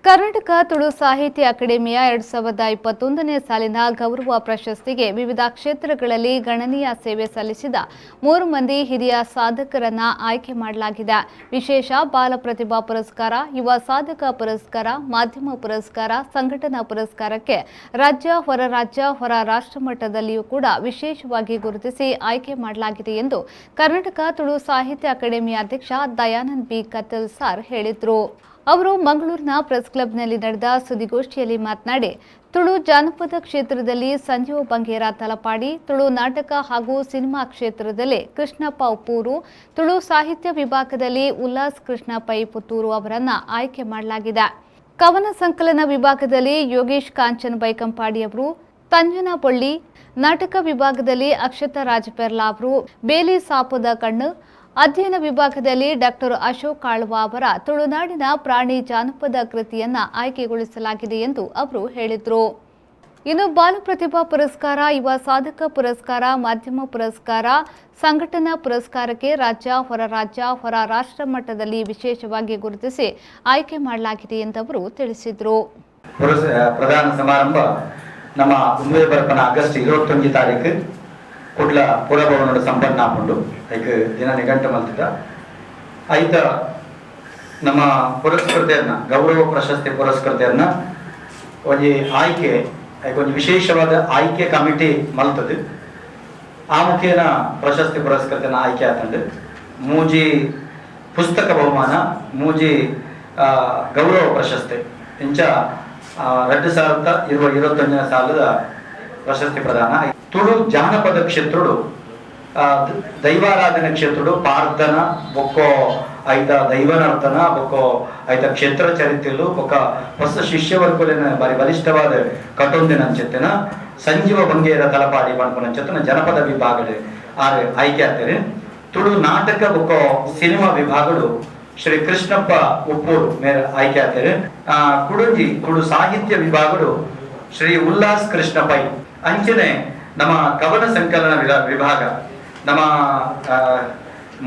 ಕರ್ನಾಟಕ ತುಳು ಸಾಹಿತ್ಯ ಅಕಾಡೆಮಿಯ 2021ನೇ ಸಾಲಿನ ಗೌರವ ಪ್ರಶಸ್ತಿಗೆ ವಿವಿಧ ಕ್ಷೇತ್ರಗಳಲ್ಲಿ ಗಣನೀಯ ಸೇವೆ ಸಲ್ಲಿಸಿದ 3 ಮಂದಿ ಹಿರಿಯ ಸಾಧಕರನ್ನ ಆಯ್ಕೆ ಮಾಡಲಾಗಿದೆ. ವಿಶೇಷ ಬಾಲ ಪ್ರತಿಭಾ ಪುರಸ್ಕಾರ, ಯುವ ಸಾಧಕ ಪುರಸ್ಕಾರ, ಮಾಧ್ಯಮ ಪುರಸ್ಕಾರ, ಸಂಘಟನಾ ಪುರಸ್ಕಾರಕ್ಕೆ ರಾಜ್ಯ, ಹೊರ ರಾಜ್ಯ, ಹೊರ ರಾಷ್ಟ್ರ ಮಟ್ಟದಲ್ಲಿಯೂ ಕೂಡ ವಿಶೇಷವಾಗಿ ಗುರುತಿಸಿ ಆಯ್ಕೆ ಮಾಡಲಾಗಿದೆ ಎಂದು ಕರ್ನಾಟಕ ತುಳು ಸಾಹಿತ್ಯ ಅಕಾಡೆಮಿ ಅಧ್ಯಕ್ಷ ದಯಾನಂದ್ ಬಿ ಕತ್ತಲ್ ಸಾರ್ ಹೇಳಿದರು. ಅವರು ಮಂಗಳೂರಿನ ಪ್ರೆಸ್ ಕ್ಲಬ್ನಲ್ಲಿ ನಡೆದ ಸುದ್ದಿಗೋಷ್ಠಿಯಲ್ಲಿ ಮಾತನಾಡಿ, ತುಳು ಜಾನಪದ ಕ್ಷೇತ್ರದಲ್ಲಿ ಸಂಜೀವ ಬಂಗೇರ ತಲಪಾಡಿ, ತುಳು ನಾಟಕ ಹಾಗೂ ಸಿನಿಮಾ ಕ್ಷೇತ್ರದಲ್ಲಿ ಕೃಷ್ಣಪ್ಪ ಉಪ್ಪೂರು, ತುಳು ಸಾಹಿತ್ಯ ವಿಭಾಗದಲ್ಲಿ ಉಲ್ಲಾಸ್ ಕೃಷ್ಣ ಪೈ ಪುತ್ತೂರು ಅವರನ್ನ ಆಯ್ಕೆ ಮಾಡಲಾಗಿದೆ. ಕವನ ಸಂಕಲನ ವಿಭಾಗದಲ್ಲಿ ಯೋಗೇಶ್ ಕಾಂಚನ್ ಬೈಕಂಪಾಡಿ ಅವರು, ತಂಜನ ಪೊಳ್ಳಿ, ನಾಟಕ ವಿಭಾಗದಲ್ಲಿ ಅಕ್ಷತಾ ರಾಜ್ ಪೆರ್ಲಾ ಅವರು ಬೇಲಿ ಸಾಪದ ಕಣ್ಣು, ಅಧ್ಯಯನ ವಿಭಾಗದಲ್ಲಿ ಡಾಕ್ಟರ್ ಅಶೋಕ್ ಆಳ್ವ ಅವರ ತುಳುನಾಡಿನ ಪ್ರಾಣಿ ಜಾನಪದ ಕೃತಿಯನ್ನ ಆಯ್ಕೆಗೊಳಿಸಲಾಗಿದೆ ಎಂದು ಅವರು ಹೇಳಿದರು. ಇನ್ನು ಬಾಲ ಪ್ರತಿಭಾ ಪುರಸ್ಕಾರ, ಯುವ ಸಾಧಕ ಪುರಸ್ಕಾರ, ಮಾಧ್ಯಮ ಪುರಸ್ಕಾರ, ಸಂಘಟನಾ ಪುರಸ್ಕಾರಕ್ಕೆ ರಾಜ್ಯ, ಹೊರ ರಾಜ್ಯ, ಹೊರ ರಾಷ್ಟ್ರ ಮಟ್ಟದಲ್ಲಿ ವಿಶೇಷವಾಗಿ ಗುರುತಿಸಿ ಆಯ್ಕೆ ಮಾಡಲಾಗಿದೆ ಎಂದು ಅವರು ತಿಳಿಸಿದರು. ಪ್ರಧಾನ ಸಮಾರಂಭ ನಮ್ಮ ಉಂಬೆ ಬರ್ಪನ ಆಗಸ್ಟ್ 21 ತಾರೀಕು ಕುಡ್ಲ ಪುರಭವನದ ಸಂಪನ್ನ ಆಪುಂಡು. ಐಕ್ ದಿನ ನಿಘಂಟು ಮಲ್ತಿದ. ಐತ ನಮ್ಮ ಪುರಸ್ಕೃತೆಯನ್ನ, ಗೌರವ ಪ್ರಶಸ್ತಿ ಪುರಸ್ಕೃತೆಯನ್ನ ಒಂಜಿ ಆಯ್ಕೆ, ಐಕ್ ಒಂಜಿ ವಿಶೇಷವಾದ ಆಯ್ಕೆ ಕಮಿಟಿ ಮಲ್ತದೆ. ಆ ಮುಖೇನ ಪ್ರಶಸ್ತಿ ಪುರಸ್ಕೃತೆಯನ್ನ ಆಯ್ಕೆ ಆತಂಡು. ಮೂಜಿ ಪುಸ್ತಕ ಬಹುಮಾನ, ಮೂಜಿ ಗೌರವ ಪ್ರಶಸ್ತಿ ಇಂಚ 2021ನೇ ಸಾಲದ ಪ್ರಶಸ್ತಿ ಪ್ರದಾನ. ತುಳು ಜಾನಪದ ಕ್ಷೇತ್ರಡು, ದೈವಾರಾಧನೆ ಕ್ಷೇತ್ರಡು, ಪಾರ್ಥನ ಬೊಕ್ಕೋ ಐತ ದೈವನರ್ತನ ಬೊಕ್ಕೋ ಐತ ಕ್ಷೇತ್ರ ಚರಿತ್ರೆಲು ಬೊಕ್ಕ ಹೊಸ ಶಿಷ್ಯವರ್ಗುಲೆನ ಬಾರಿ ಬಲಿಷ್ಠವಾದ ಕಟೊಂದಿನ ಅಂಚೆತ್ತನ ಸಂಜೀವ ಬಂಗೇರ ತಲಪಾಡಿ ಪನ್ಪುನ ಅಂಚೆತ್ತನ ಜನಪದ ವಿಭಾಗಡು ಆರು ಆಯ್ಕೆ ಆಗ್ತಾರೆ. ತುಳು ನಾಟಕ ಬೊಕ್ಕೋ ಸಿನಿಮಾ ವಿಭಾಗಡು ಶ್ರೀ ಕೃಷ್ಣಪ್ಪ ಉಪ್ಪೂರು ಮೇರೆ ಆಯ್ಕೆ ಆಗ್ತಾರೆ. ಕುಡುಂಜಿ ತುಳು ಸಾಹಿತ್ಯ ವಿಭಾಗಡು ಶ್ರೀ ಉಲ್ಲಾಸ್ ಕೃಷ್ಣ ಪೈ. ಅಂಚನೆ ನಮ್ಮ ಕವನ ಸಂಕಲನ ವಿಭಾಗ ನಮ್ಮ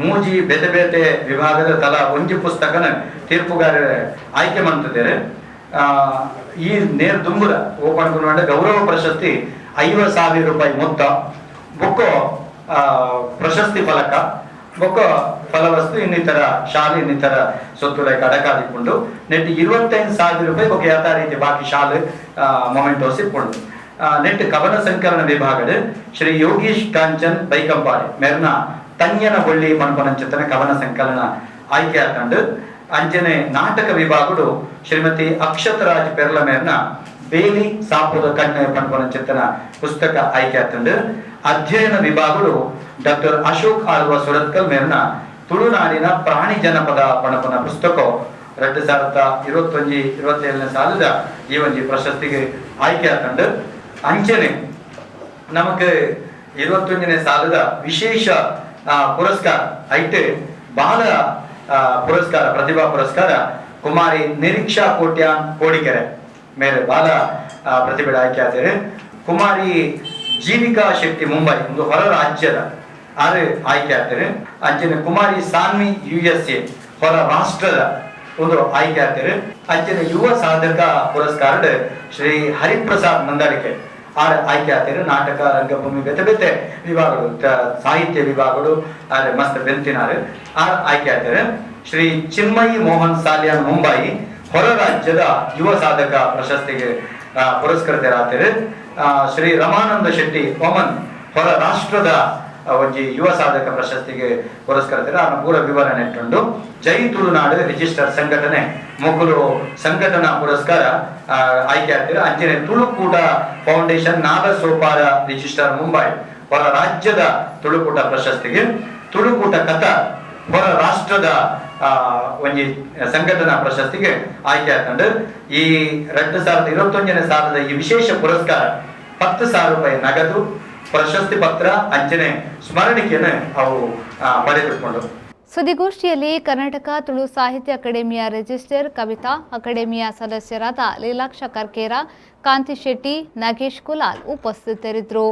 ಮೂಜಿ ಬೇತೆ ಬೇತೆ ವಿಭಾಗದ ತಲಾ ಒಂಜಿ ಪುಸ್ತಕನ ತೀರ್ಪುಗಾರ ಆಯ್ಕೆ ಮಾಡ್ತಿದ್ದಾರೆ. ಈ ನೇರ್ ದುಂಬುದ ಓಪನ್ ಗೌರವ ಪ್ರಶಸ್ತಿ 50,000 ರೂಪಾಯಿ ಮೊತ್ತ, ಬೊಕ್ಕೋ ಪ್ರಶಸ್ತಿ ಫಲಕ, ಬೊಕ್ಕ ಫಲವಸ್ತು, ಇನ್ನಿತರ ಶಾಲೆ, ಇನ್ನಿತರ ಸೊತ್ತು ಲೈಕ್ ಅಡಕಾದಿಕೊಂಡು ನೆಟ್ 25,000 ರೂಪಾಯಿ ಬೊಕ್ಕ ಯಾತಾ ರೀತಿ ಬಾಕಿ ಶಾಲೆ ಮೊಮೆಂಟೋಸ್ ಇಟ್ಕೊಂಡು. ನೆಟ್ ಕವನ ಸಂಕಲನ ವಿಭಾಗದ ಶ್ರೀ ಯೋಗೀಶ್ ಕಾಂಚನ್ ಬೈಕಂಪಾಡಿ ಮೆರ್ನ ತಂಜನ ಬೊಳ್ಳಿ ಪನ್ಪನಂಚತನ ಕವನ ಸಂಕಲನ ಆಯ್ಕೆ ಆತಂಡು. ಅಂಚನೆ ನಾಟಕ ವಿಭಾಗಡು ಶ್ರೀಮತಿ ಅಕ್ಷತರಾಜ್ ಪೆರ್ಲ ಮೇರ್ನ ಬೇಲಿ ಸಾಪುದ ಕಣ್ಣು ಪನ್ಪನಂಚತನ ಪುಸ್ತಕ ಆಯ್ಕೆ ಆತಂಡು. ಅಧ್ಯಯನ ವಿಭಾಗಡು ಡಾಕ್ಟರ್ ಅಶೋಕ್ ಆಳ್ವ ಸುರತ್ಕಲ್ ಮೇರ್ನ ತುಳುನಾಡಿನ ಪ್ರಾಣಿ ಜನಪದ ಪಣಪನ ಪುಸ್ತಕ 2021-27ನೇ ಸಾಲದ ಈ ಒಂಜಿ ಪ್ರಶಸ್ತಿಗೆ ಆಯ್ಕೆ ಆತಂಡು. ಅಂಚನೆ ನಮಕ್ 21ನೇ ಸಾಲದ ವಿಶೇಷ ಪುರಸ್ಕಾರ ಐಟ್ ಬಾಲ ಪುರಸ್ಕಾರ, ಪ್ರತಿಭಾ ಪುರಸ್ಕಾರ ಕುಮಾರಿ ನಿರೀಕ್ಷಾ ಕೋಟ್ಯಾನ್ ಕೋಡಿಕೆರೆ ಮೇರೆ ಬಾಲ ಪ್ರತಿಭೆ ಆಯ್ಕೆ ಆತಾರೆ. ಕುಮಾರಿ ಜೀವಿಕಾ ಶೆಟ್ಟಿ ಮುಂಬೈ, ಒಂದು ಹೊರ ರಾಜ್ಯದ ಆರು ಆಯ್ಕೆ ಆಗ್ತಾರೆ. ಅಂಚನೆ ಕುಮಾರಿ ಸಾನ್ವಿ ಯುಎಸ್ಎ, ಹೊರ ರಾಷ್ಟ್ರದ ಒಂದು ಆಯ್ಕೆ ಆಗ್ತಾರೆ. ಅಂಚನೆ ಯುವ ಸಾಧಕ ಪುರಸ್ಕಾರ ಶ್ರೀ ಹರಿಪ್ರಸಾದ್ ನಂದಾಡಿಕೆ ಆರ್ ಆಯ್ಕೆ ಆಗ್ತಾರೆ. ನಾಟಕ, ರಂಗಭೂಮಿ, ಬೇತೆ ಬೇತೆ ವಿಭಾಗಗಳು, ಸಾಹಿತ್ಯ ವಿಭಾಗಗಳು ಆರ್ ಮಸ್ತ್ ಬೆಂತಿನಾರು ಆರ್ ಆಯ್ಕೆ ಆಗ್ತಾರೆ. ಶ್ರೀ ಚಿನ್ಮಯಿ ಮೋಹನ್ ಸಾಲಿಯಾನ್ ಮುಂಬೈ, ಹೊರ ರಾಜ್ಯದ ಯುವ ಸಾಧಕ ಪ್ರಶಸ್ತಿಗೆ ಪುರಸ್ಕೃತರಾಗ್ತಾರೆ. ಶ್ರೀ ರಮಾನಂದ ಶೆಟ್ಟಿ ಒಮನ್, ಹೊರ ರಾಷ್ಟ್ರದ ಒಂಜಿ ಯುವ ಸಾಧಕ ಪ್ರಶಸ್ತಿಗೆ ಪುರಸ್ಕೃತರ. ಅವನ ಪೂರ ವಿವರಣೆ ಇಟ್ಟುಂಡು. ಜೈ ತುಳುನಾಡು ರಿಜಿಸ್ಟರ್ ಸಂಘಟನೆ ಮೊಕುಲು ಸಂಘಟನಾ ಪುರಸ್ಕಾರ ಆಯ್ಕೆ ಆಗ್ತಾರೆ. ಅಂಚನೆ ತುಳುಕೂಟ ಫೌಂಡೇಶನ್ ನಾಗಸೋಪಾರ ರಿಜಿಸ್ಟರ್ ಮುಂಬೈ, ಹೊರ ರಾಜ್ಯದ ತುಳುಕೂಟ ಪ್ರಶಸ್ತಿಗೆ. ತುಳುಕೂಟ ಕಥಾ ಹೊರ ರಾಷ್ಟ್ರದ ಒಂಜಿ ಸಂಘಟನಾ ಪ್ರಶಸ್ತಿಗೆ ಆಯ್ಕೆ ಆಗ್ತಂಡು. ಈ 2021ನೇ ಸಾಲದ ಈ ವಿಶೇಷ ಪುರಸ್ಕಾರ 10,000 ರೂಪಾಯಿ ನಗದು, ಪ್ರಶಸ್ತಿ ಪತ್ರ, ಅಂಚನೆ ಸ್ಮರಣಿಕೆಯನ್ನು ಅವು ಪಡೆದುಕೊಂಡು. ಸುದ್ದಿಗೋಷ್ಠಿಯಲ್ಲಿ ಕರ್ನಾಟಕ ತುಳು ಸಾಹಿತ್ಯ ಅಕಾಡೆಮಿಯ ರಿಜಿಸ್ಟರ್ ಕವಿತಾ, ಅಕಾಡೆಮಿಯ ಸದಸ್ಯರಾದ ಲೀಲಾಕ್ಷ ಕರ್ಕೇರ, ಕಾಂತಿ ಶೆಟ್ಟಿ, ನಾಗೇಶ್ ಕುಲಾಲ್ ಉಪಸ್ಥಿತರಿದ್ದರು.